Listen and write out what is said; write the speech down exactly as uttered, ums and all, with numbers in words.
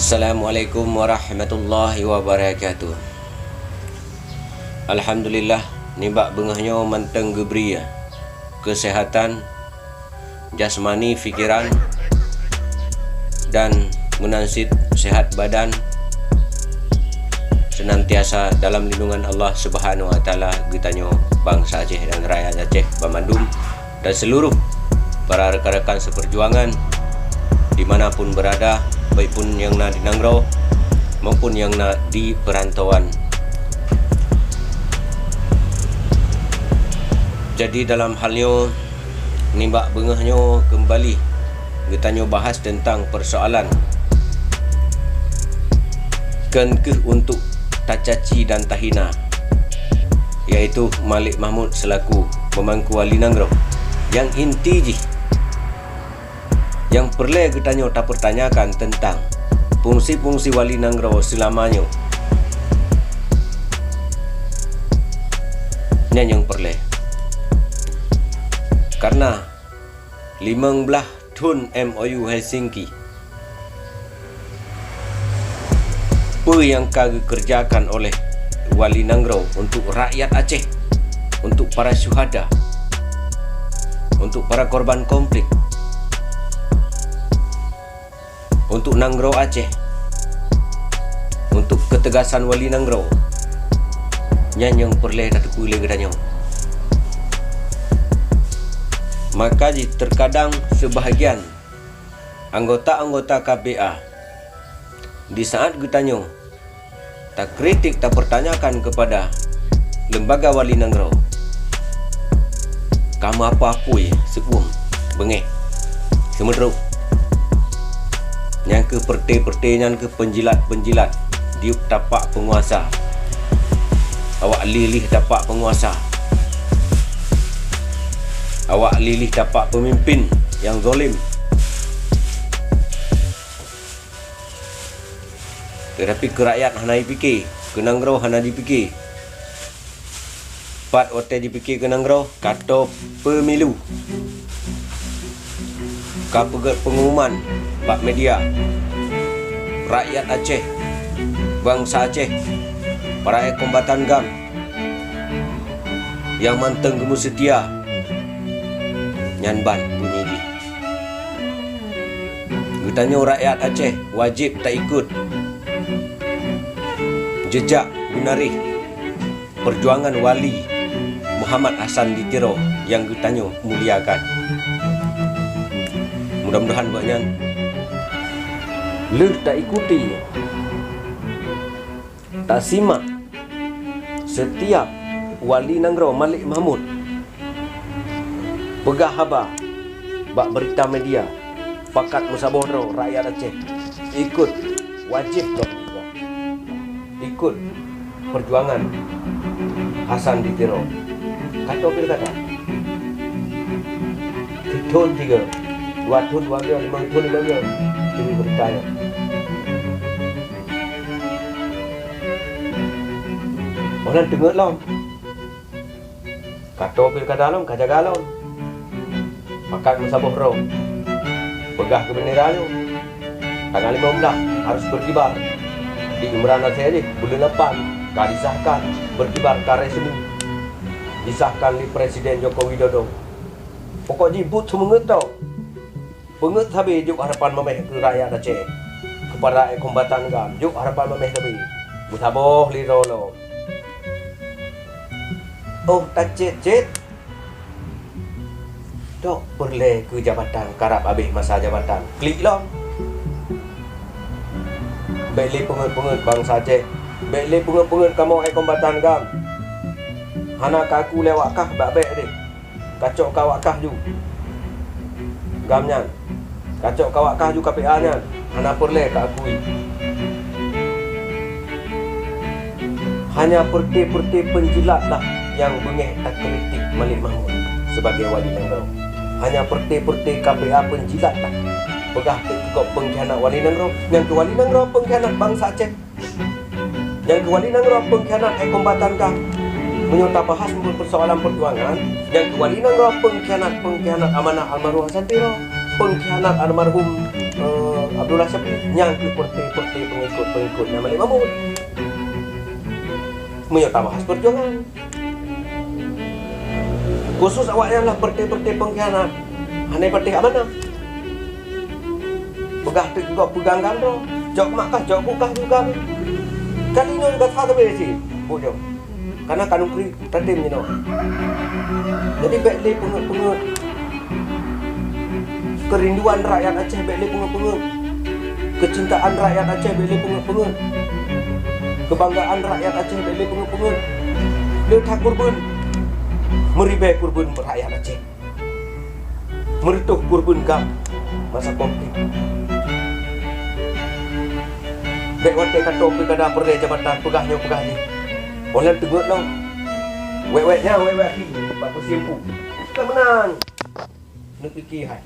Assalamualaikum warahmatullahi wabarakatuh. Alhamdulillah, nibak beungoh nyoe mantong geubri keuseuhatan jasmani, fikiran, dan meunan cit seuhat badan, seunantiasa dalam lindungan Allah Subhanahu wa Taala geutanyoe bansa Aceh dan rakyat Aceh banmandum dan seluruh para rekan-rekan seperjuangan di mana pun berada, baik pun nyang na di nanggroe maupun nyang na di peurantauan. Jadi dalam hal nyoe, nibak beungoh nyoe keumbali geutanyoe bahas teuntang peusoalan kön kheueh untuk tacaci dan tahina, yaitu Malik Mahmud seulaku peumangku wali nanggroe. Nyang inti jih, nyang peureulée geutanyoe tapeurtanyakan teuntang fungsi-fungsi wali nanggroe seulama nyoe. Nyan nyang peureulée. Karna limong blaih thon M O U Helsinki, peue nyang ka geukeureujakan oleh wali nanggroe untuk rakyat Aceh, untuk para syuhada, untuk para korban konflik, untuk nanggroe Aceh, untuk keutegasan wali nanggroe, nyan nyang peureulée tateupeue lé geutanyoe. Maka jih teukadang seubahagian anggota-anggota K P A, di saat geutanyoe takritik, tapeurtanyakan keupada leumbaga wali nanggroe, ka meuapui seuuem beungéh seumeudroe. Nyang kheueh peureuté-peureuté, nyang kheueh peunjilat-peunjilat diyueb tapak peunguasa. Awak lieh-lieh tapak peunguasa. Awak lieh-lieh tapak peumimpén nyang zolém. Teutapi keu rakyat hana jipike, keu nanggroe hana jipike. Pat watée jipike keu nanggroe, ka toe peumilu. Ka peugét peungumuman bak media, rakyat Aceh, bansa Aceh, para kombatan GAM nyang mantong geumeuseutia, nyan ban bunyi jih. Geutanyoe rakyat Aceh wajéb taikot jeujak geunaréh peujuangan Wali Muhammad Hasan di Tiro nyang geutanyoe muliakan. Mudah-mudahan gobnyan lheueh taikuti, tasimak setiap Wali Nanggroe Malik Mahmud peugah haba bak beurita media, pakat meusaboh droe rakyat Aceh ikot, wajéb lom ikot peujuangan Hasan di Tiro. Ka toe pilkada, sithon tiga, dua thon dua belas, lima thon lima belas, jadi beurita nyan. Meunan teungeut lom. Ka toe pilkada lom, ka jaga lom. Pakat meusaboh droe. Peugah keu beundera nyoe, tanggal lima belas harus beurkibar. Di Imran Nasir jih buleuen lapan ka disahkan beurkibar, ka resmi disahkan lé Presiden Joko Widodo. Pokok jih buet seumeungeut toe. Peungeuet sabe jok harapan mameh keu rakyat Aceh, keu para kombatan GAM, jok harapan mameh sabe. Meusaboh lé droe lom. Oh tacet-cet, tok peureulée keu jabatan, karab habéh masa jabatan, klik lom. Bék lé peungeuet-peungeuet bansa Aceh, bék lé peungeuet-peungeuet kamoe kombatan GAM. Hana ka aku lé awak kah, bak bék deh. Kacok keu awak kah ju GAM nyan, kacok keu awak kah ju K P A nyan, hana peureulée ka akui. Hanya peureute-peureute peunjilat lah nyang beungéh takritik Malik Mahmud sibagoe wali nanggroe. Hanya peureute-peureute K P A peunjilat lah peugah teuk keu gob peungkhianat wali nanggroe, nyang keu wali nanggroe peungkhianat bansa Aceh. Nyang keu wali nanggroe peungkhianat ék kombatan GAM meunyoe tabahas meunyoe peusoalan peujuangan, nyang keu wali nanggroe peungkhianat-peungkhianat amanah almarhum Hasan Tiro, peungkhianat almarhum eh, Abdullah Syafi'i, nyang keu partai-partai pengikut-pengikut Imam Malik Mahmud. Meunyoe tabahas perjuangan, khusus awaknyan lah partai-partai pengkhianat, hana patéh amanah. Peugah teuk gob peugah gandong, jok mak kah, jok bu kah juga. Kali nyoe gata sabe cit, bu nyoe. Karena ka neukri tatem jinoe. Jadi, bék lé peungeut-peungeut. Keurinduan rakyat Aceh bék lé peungeut-peungeut. Keucintaan rakyat Aceh bék lé peungeut-peungeut. Keubanggaan rakyat Aceh bék lé peungeut-peungeut. Le that kurban. Meuribée kurban rakyat Aceh. Meureutôh kurban gam masa konflik. Bék watée ka tô pilkada peureulée jabatan peugah nyoe peugah jih. Óh lheueh teungeut lom. Wék-wék nyan, wék-wék akhé bak kursi empu. Ka meunan. Neupike hai.